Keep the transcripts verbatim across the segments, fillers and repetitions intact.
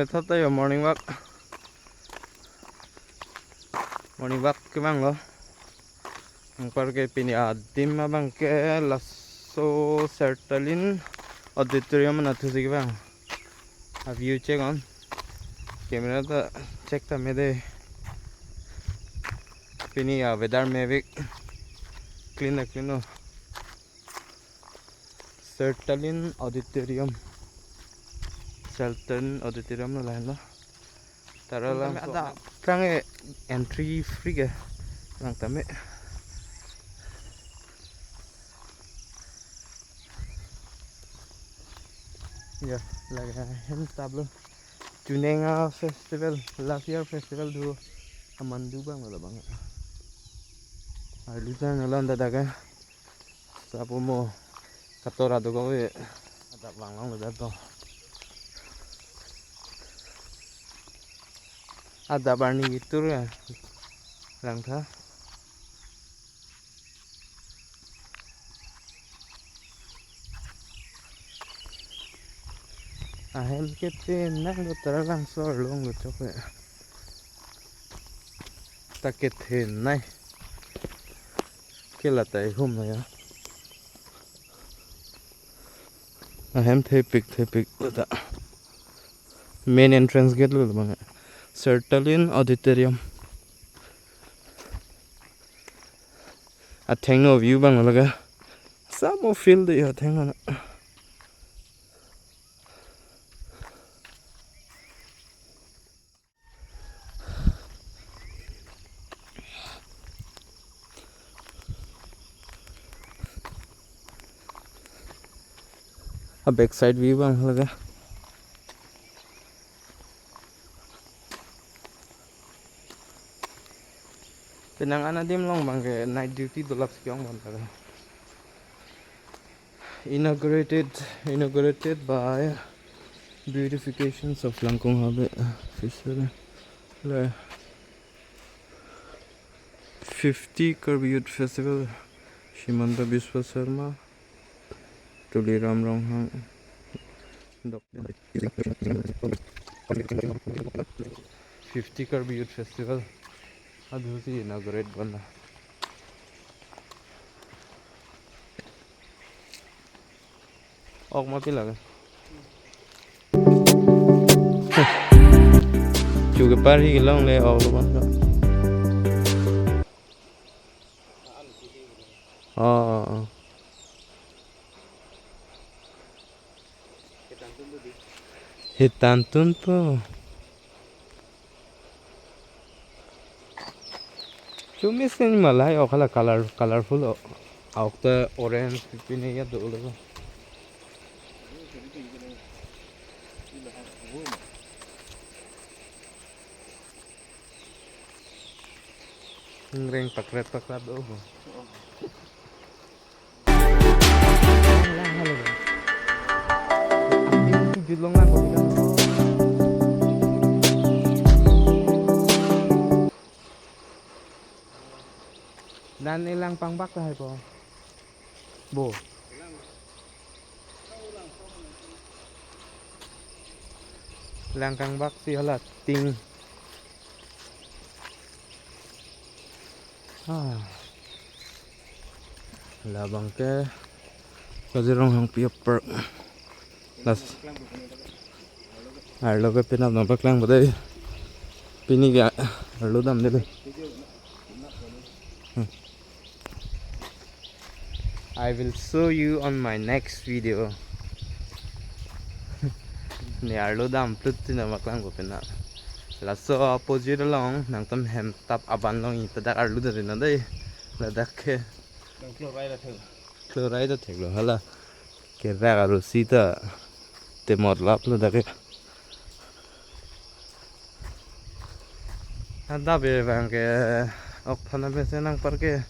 Thot ta yo morning walk. Morning walk kevanglo. Anparke pini adim abangke laso Sertalin Auditorium anatthu si kevang. A view check on. Camera ta check tame dei. Pini a weather mevek. Clean na clean o. Sertalin Auditorium. Sertalin Auditorium lo lahenlo. Tara lang tame so ada aphrang ke entry free ke. Lang tame. Ya, lagi hem tablo. Chunenga festival, last year festival do amandu abang lo abang. Arlu ta nalanda daga. Sapo mo katora do kove. Adap vanglong lo dato. Adap arni kitur ya. Langtha. Ahem kethenei lo, Taralangso arlong lo chok ya. Ta kethenei. Ke la ta ihum lo ya. Ahem thepik thepik ta. Main entrance gate lo abang. Sertalin Auditorium. Athengno view abang laga. Samo field ya athengno. A backside view abang laga. Penang an adim along abangke night duty dolap si ke-ong abang ta. Inaugurated, inaugurated by beautifications of Langkong Habe Fishery. Le fifty Karbi Youth Festival, Himanta Biswa Sarma, Tuliram Ronghang, Doctor fifty Karbi Youth Festival, adhu si inaugurate bana. Ok ma pila ka? Chu kepar hi kelong le ok lo ma. Oh, oh, oh. Hitantun po. Chumi sin malai ok hala color, colorful o. Ok ta orange pine ya dolo. Ngreng pakret pakret do. Dan elang pangbak ta hai po. Bo. Lang kangbak si hala ting. Ah. Labang ke Kazirong Hangpi Park. Las. Arlo ke penap nang paklang bodai. Pini ke arlo dam dele. Hmm. I will show you on my next video. Ne arlo dam plut tin nang paklang ko pena. Laso opposite along nangtum hem tap aban along ita dak arlo dam na dei. Ladak ke. Nang chloride athek. Chloride athek lo hala. Kerak arusi ta temor lap lo dak ke. Ada be bang ke ok thana be se nang par ke.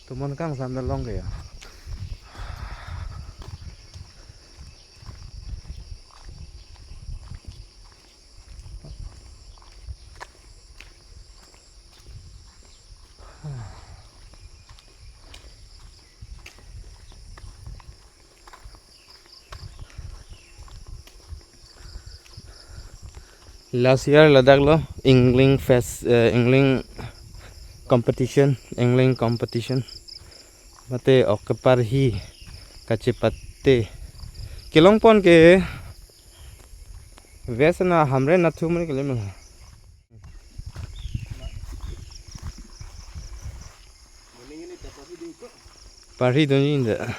Tumon kangsam ta long ke ya. Last year ladak lo angling fest, eh, angling competition, angling competition. Mate ok keparhi kachepate kelongpon ke vest na hamren nathu mani kelim. Parhi dunji inda.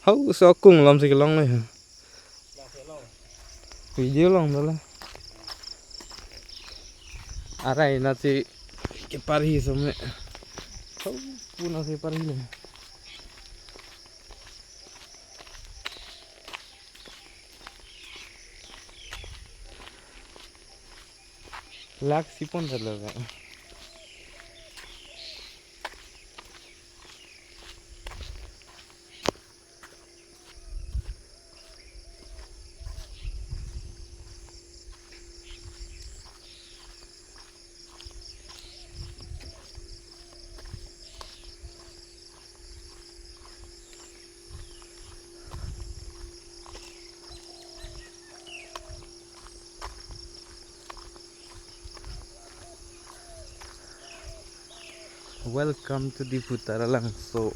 Hau so kung lom si kelong le. Video long dala. Arai na si keparhi some. Hau puna si parhi le. Lak sipon dala. Welcome to Diphu Taralangso.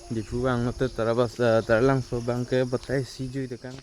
Diphu bang mate Tarabas, eh, Taralangso bang ke batai si jui dekan.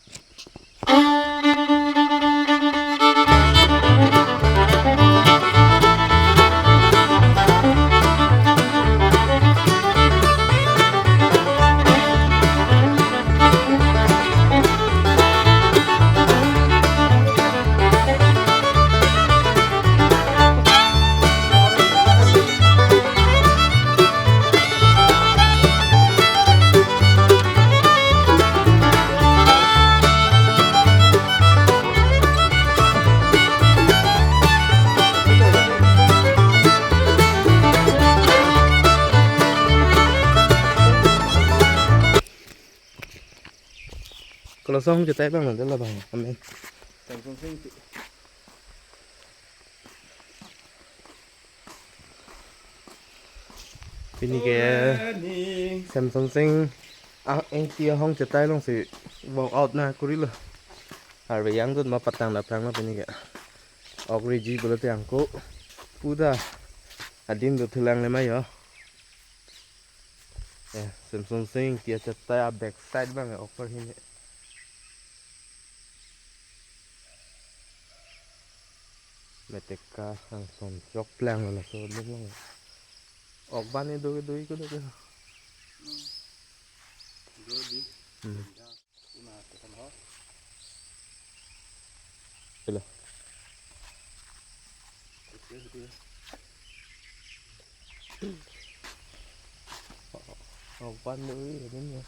Kalau song kita bang nanti lah bang, amin. Pini ke Samson Sing ah, eh, ti ahong chetai along si walk out na kurilo. Arve yang tut ma patang daplang na pini ke. Ok riji bolo te angko. Puda adim do thulang le ma yo. Eh, Samson Sing ti achetai a backside bang ok parhi ne. Meteka hangson chokplang lo laso lung long. Ok ban ni doi doi ko doi. Hmm. Pila. Oh, pan doi, ini ya.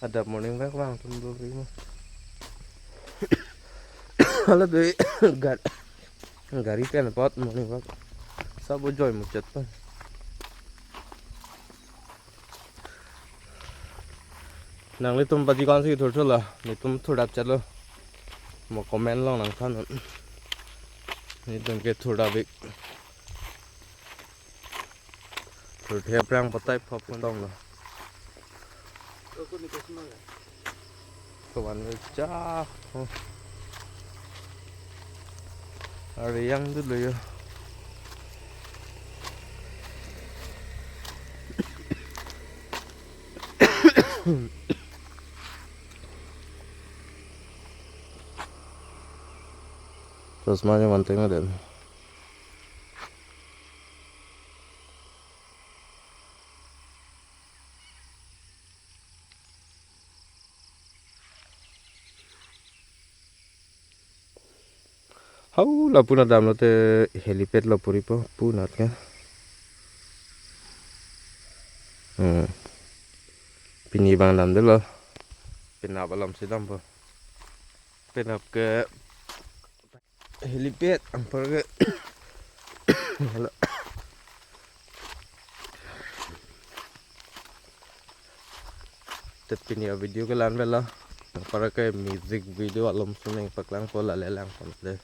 Ada morning walk lang tum doi mo. Hala doi gar-, gari pen apot morning walk. Sabo joi muchet pan. Nanglitum paji konsi thurthurlo, nelitum thurdap chetlo. Mo comment along nangthan non. Nelitum ke thurdap ik. Thurthe aphrang patai phop tonglo. Kovan vecha. Oh. Are yang dulu ya. Terus mana manting ada? Hau lapu na damlote helipad lo puri po pu nat ke. Hmm. Pini bang damdelo. Penap alam si dampo. Penap ke helipad anparke. Hello. Tet pini avideo ke la-an avelo. Anparke music video alom suning paklangpo, lale langpon le.